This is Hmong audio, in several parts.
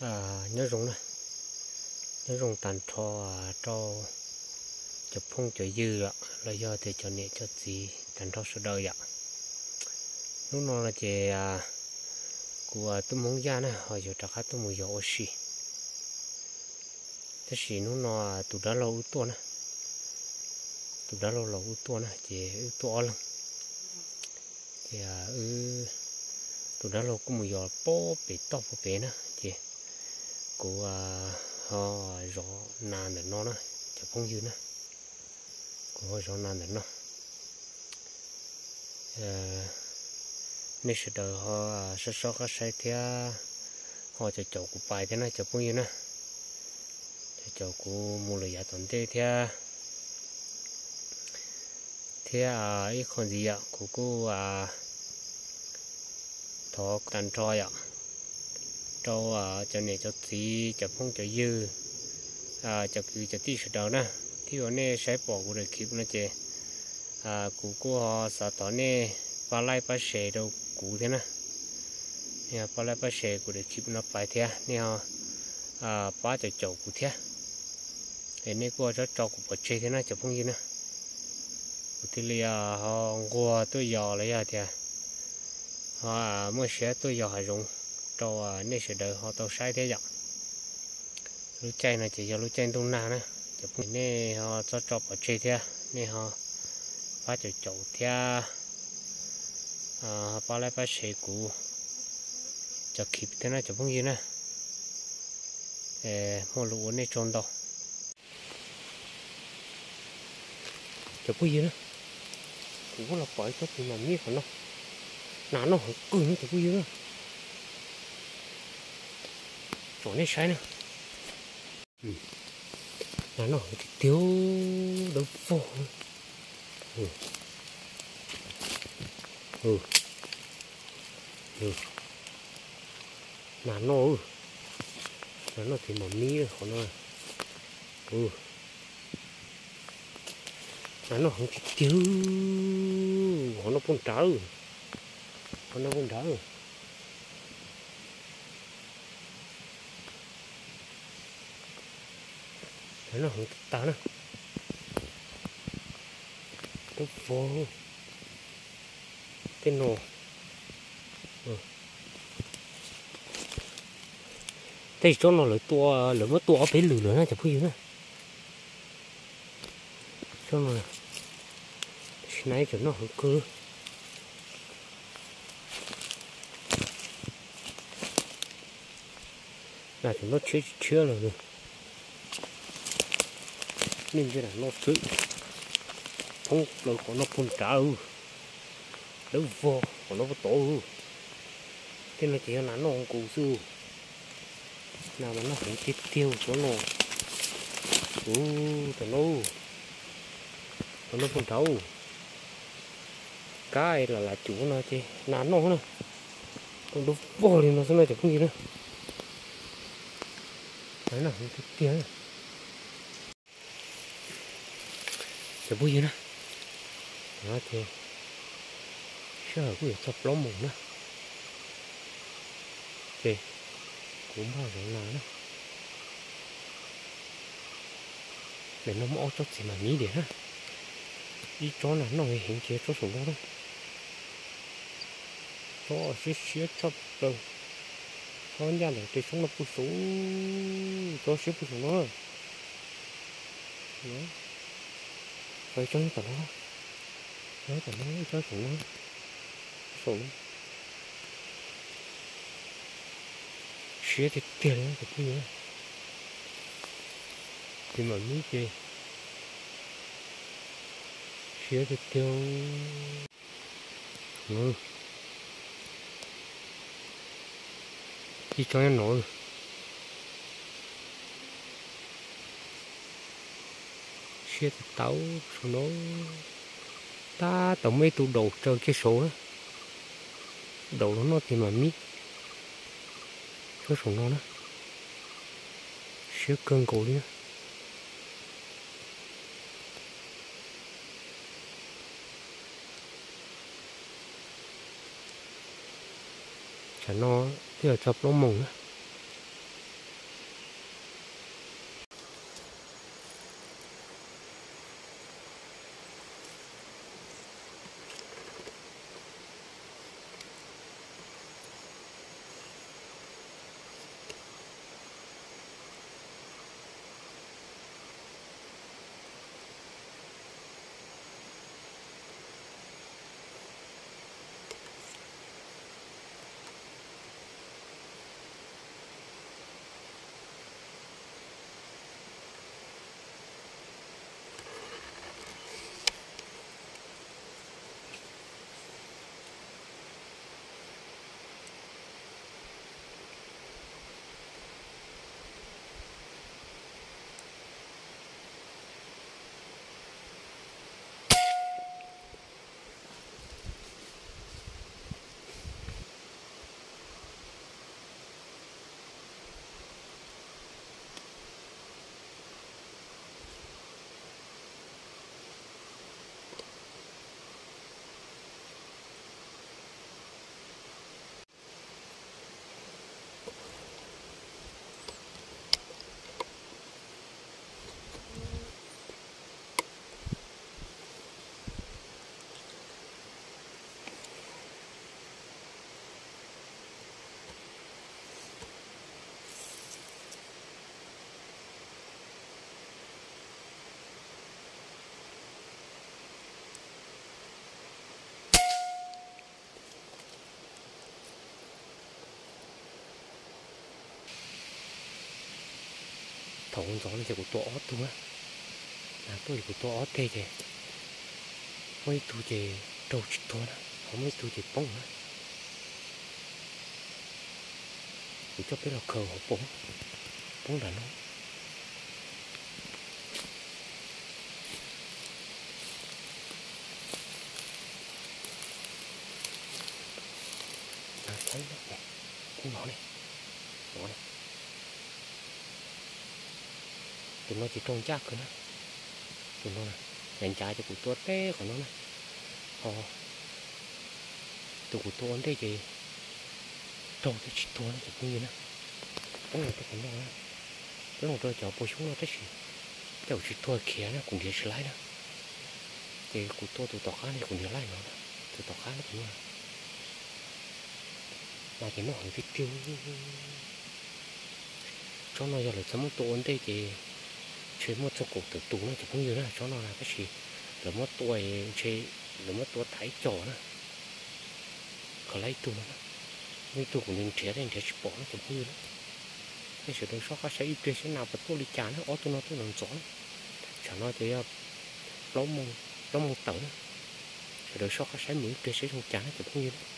Nyob zoo na, nyob zoo tag nrho rau cov phooj cov ywg los yog tias cov niam cov txiv tag nrho sawv daws yom. Hnub no no ces kuv tub Hmoob Yaj na ho yuav rov qab tuaj mus yos ua si. Tab sis hnub no tus dab laug wb tuaj na, tus dab laug los wb tuaj na ces wb tuaj ob leeg. Ces wb, tus dab laug kuj mus yos pob pem toj pob pem na ces kuv ho zov nas ntawm no na, cov phooj ywg na, kuv ho zov nas ntawm no. Nej sawv daws ho sob sob qab saib thiab ho caum caum kuv pais thiab na cov phooj ywg na. Caum caum kuv mus lawm yav tom ntej thiab, thiab ib qho ntxiv yom kuv kuj thov tag nrho yom, rau cov niam cov txiv cov phooj cov ywg, cov kwv cov tij sawv daws na, thiab uas nej saib pom kuv daim clip no ces kuv kuj ho xav thov nej pab like pab share rau kuv thiab na. Nej ho pab like pab share kuv daim clip no pais thiab nej ho pab caum caum kuv thiab, es nej kuj ho tso tso kuv pov tseg thiab na cov phooj ywg na. Kuv thiaj li ho nquag tuaj yos los yog tias ho muaj siab tuaj yos hav zoov rau nej sawv daws ho tau saib thiab yom. Lub caij no ces yog lub caij ntuj nag na, cov phooj ywg nej ho txhob tso pov tseg thiab nej ho pab caum caum thiab ho pab like pab share kuv cov clip thiab na cov phooj ywg na. Muaj lus ua nej tsaug ntau. Cov phooj ywg na, kuv kuj los pom ib tsob txiv mam mib qhov no, nas noj heev kawg no cov phooj ywg na. Tsom nej saib na. Nas noj heev tiag tiag, dawb vog. Nas noj, nas noj txiv mam mib qhov no. Nas noj heev tiag tiag, qhov no puag nrad, qhov no puag nrad. Nas noj heev tag na. Dawb vog. Tej no, tej tsob no lawv tua, lawv muab tua ob peb lwm lawm na cov phooj ywg na. Tsob no, tam sim no cov noj heev kawg. Nas cov noj tshiab tshiab lawm. Nej ntsia nas noj xwb. Thoob plaws qhov no puag nrad, dawb vog qhov no puag tod. Tej no ces yog nas noj nkaus xwb. Nas mas noj heev tiag tiag tsob no. Ub, tam no, tam no puag nrad. Kab lam lam cum no ces nas noj na. Tau dawb vog li no xwb no cov phooj ywg na. Nas noj heev tiag tiag. Cov phooj ywg na, no ces sij hawm kuj yuav txog plaub moos na, ces kuv npaj zov nas na. Ntawm no muaj ob tsob txiv mam mib tiag na, ib tsob nas noj heev kiag tsob saum no na, tsob siab siab tshaj plaws, tsob ncaj ntawm tej xyoob no puag saum, tsob siab puag saum no. Ib tsob nyob tom no, nyob tom no ib tsob saum no, saum no. Siab tiag tiag li cov phooj ywg, txiv mam mib ces siab tiag tiag. Ib tsob nyob no, siab tau tau saum no, tab tom muaj ib tug daus tsaws kiag saud na, daus los noj txiv mam mib, tsob saum no na, siab kawg nkaus li na. Tsam no twb yog txog plaub moos na, Thaum ntxov no ces kuv tua ob tug na, tuaj ces kuv tua ob teg ces muaj ib tug ces raug tsis tuag na, ho muaj ib tug ces poob na. Kuv coj peb los khaws hauv paus, poob nram no. Tus no ne, no ne. Tus no ces raug ncaj kawg na. Tus no na, ncav ncav ces kuv tua teb qhov no na. Ho tus kuv tua ua ntej ces raug thiab tsis tuag na cov phooj ywg na. Poob rau qhov no na, poob rau cov puas xyoob no tab sis tej zaum tsis tuag khiav na, kuv nrhiav tsis laib na. Ces kuv tua tus tom qab no kuv nrhiav laib no, tus tom qab no tus no. Mas ces noj heev tiag tiag. Tsob no yog lawv txaj muab tua ua ntej ces ntshe muaj txog kaum tawm tus no cov phooj ywg na tsob no na, tab sis lawv muab tua, ntshe lawv muab tua tas ib co na. Kho laib ib tug no na, muaj ib tug kuv nrhiav nrhiav thiab nrhiav tsis pom no cov phooj ywg na. Nej sawv daws soj qab saib ib pliag saib nas puas tuaj li cas na, ob tug no tuaj ntxov ntxov na. Tsam no ces yog plaub moos tawm na. Sawv daws soj qab saib mus ib pliag saib zoo cas na cov phooj ywg na.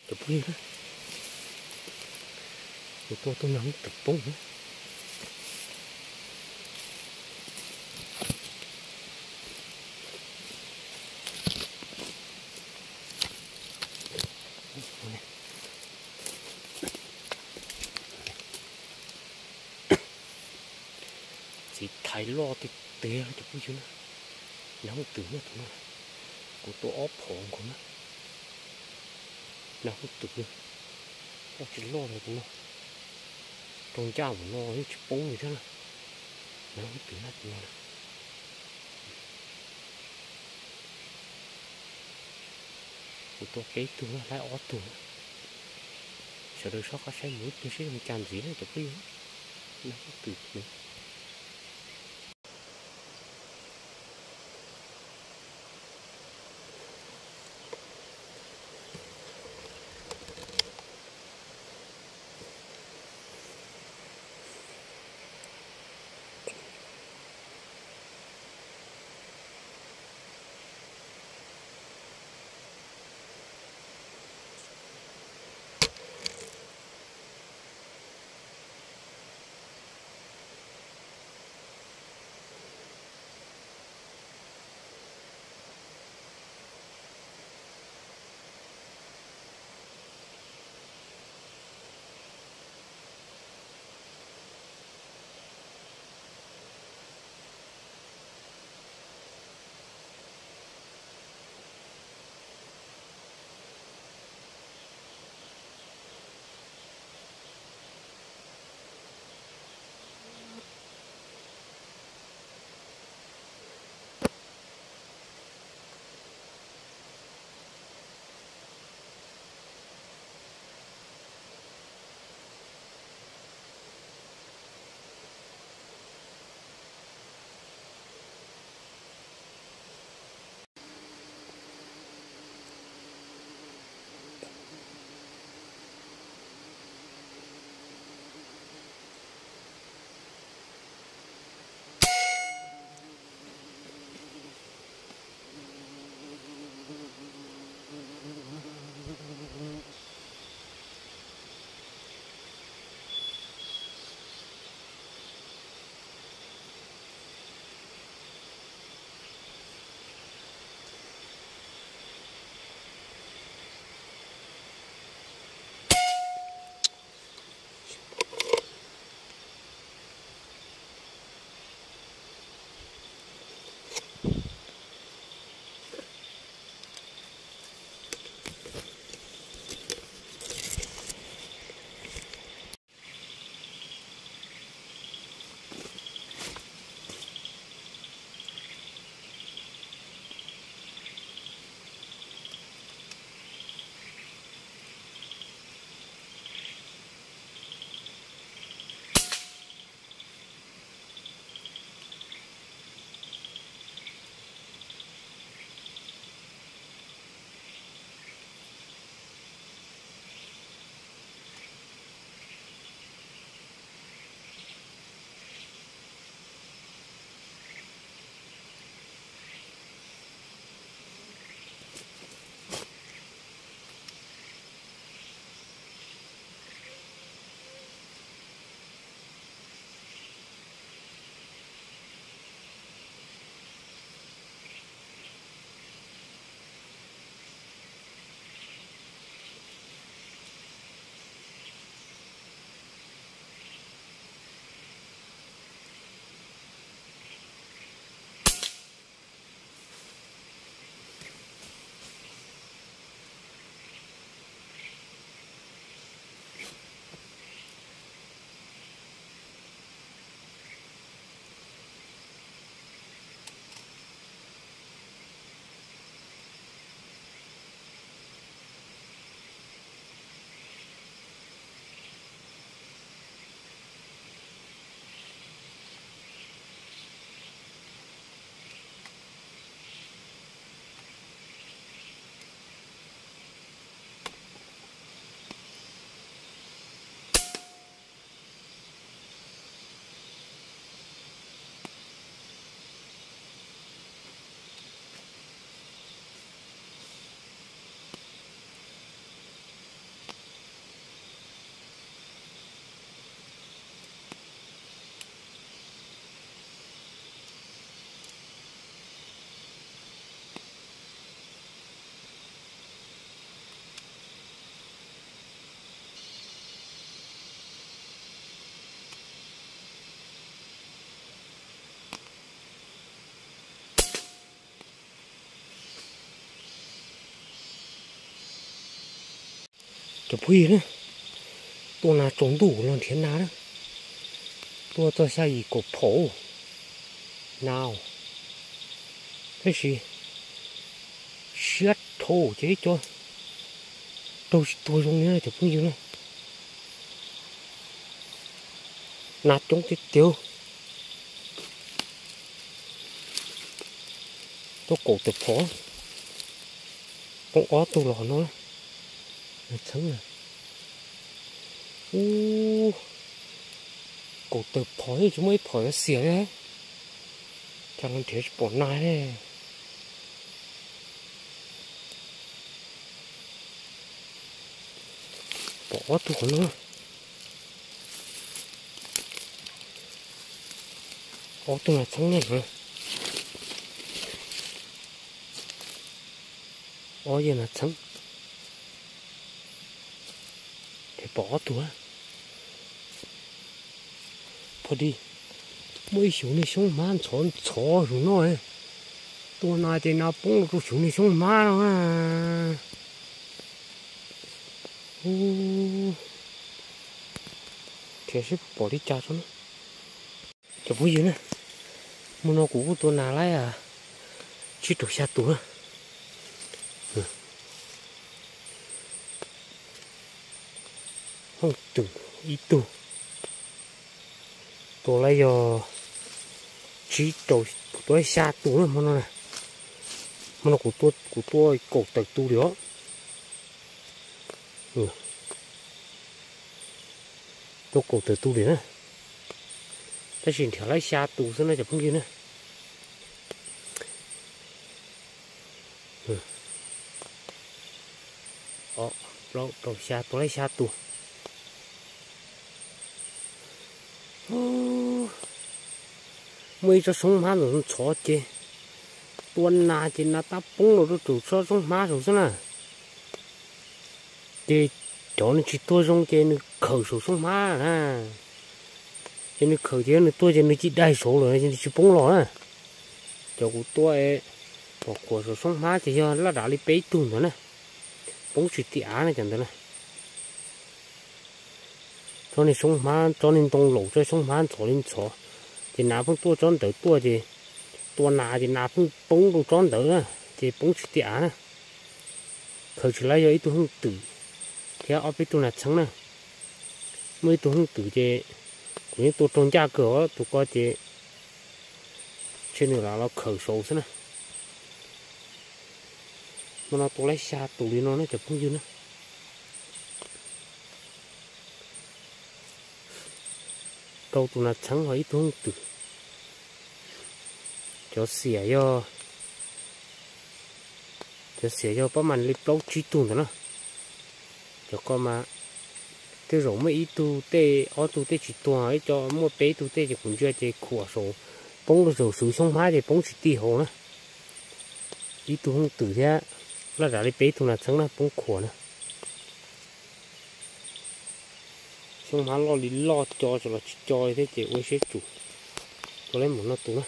Cov phooj ywg, kuv tua tus nas hoob twm poob na. Txiv thaiv loj tiag tiag cov phooj ywg na. Nas hoob twm na tus no, kuv tua ob phom nkaus na. Nas hoob twm na. Tsis loj li tus no, rau ncaj tus no yeej tsis poob li thiab na. Nab twm nab tus no na. Kuv tua qeb tug na, laib ob tug na. Sawv daws soj qab saib mus ib pliag seb zoo cas ntxiv na cov phooj ywg. Nab twm. Cov phooj ywg na, Tuaj nas tsaus ntuj los nrhiav nas na. Tuaj txog xya yim kaum phom na. Tab sis siab dhau ces ib co raug tsis tuag zoo li cov phooj ywg na. Nas coob tiag tiag. Tuaj kaum tawm phom, poob ob tug los no. Nas txheeb na. Ub, kaum tawm phom yeej tsis muaj ib phom yuav xiam li. Cas los nrhiav tsis pom nas li. Pom ob tug qhov no. Ob tug nas txheeb ne. Ob yawg nas txheeb. Ces pom ob tug. Pho di, muaj ib xyov niag xyoob hmab ntxhov ntxhov zus no. Tua nas ces nas poob rau xyov niag xyoob hmab no. Nrhiav seb puas pom li cas tso na. Cov phooj ywg na, hmo no kuv kuj tua nas laib tsib rau xya tus na. Hooj twm ib tug, tua laib yog tsib rau, tua xya tus na hmo no. Hmo no kuv tua kaum tawm tus li os. Tua kaum tawm tus li na. Tab sis nrhiav laib xya tus xwb na cov phooj ywg na. Plaub rau xya, tua laib xya tus. Muaj ib tsob xyoob hmab ntxhov ces tua nas ces nas tab poob los rau tus tsob xyoob hmab saud xwb na. Ces cov nws tsis tuag zoo ces nws khawm saum xyoob hmab na. Ces nws khawm ces nws tuag ces nws cia li daig saud lawm ces nws tsis poob los na. Cov kuv tua pom khuam saum xyoob hmab ces yog laj dav li peb tug ntawd na. Poob tsis ti av na cov ntawd na. Tsob niag xyoob hmab, tsob niag ntoo laus, tsob xyoob hmab ntxhov li ntxhov, ces nas pheej tuaj tsob ntawd tuaj ces tua nas ces nas pheej poob rau tsob ntawd na, ces poob tsis ti av na. Khaws tsis laib yog ib tug hooj twm thiab ob peb tug nas txheeb na. Muaj ib tug hooj twm ces kuv yeej tua raug ncaj kawg os, tus ko ces ntshe nws lam los khaws saud xwb na. Hmo no tua laib xya tus li no na cov phooj ywg na. Rau tus nas txheeb ho ib tug hooj twm. Cov xiam yog, cov xiam yog pab mas li plaub tsib tug ntawd na. Cov ko mas tej zaum muaj ib tug tej ob tug tej tsis tuag, ib co muaj peb tug tej ces kuv ntsia ces khuam saud poob rau saum xyoob hmab ces poob tsis ti hauv na. Ib tug hooj twm thiab laj dav li peb tug nas txheeb na poob khuam na. Xyoob hmab loj li loj, co los tsis co li thiab ces ua siab tsum. Tua laib mus noj tus na.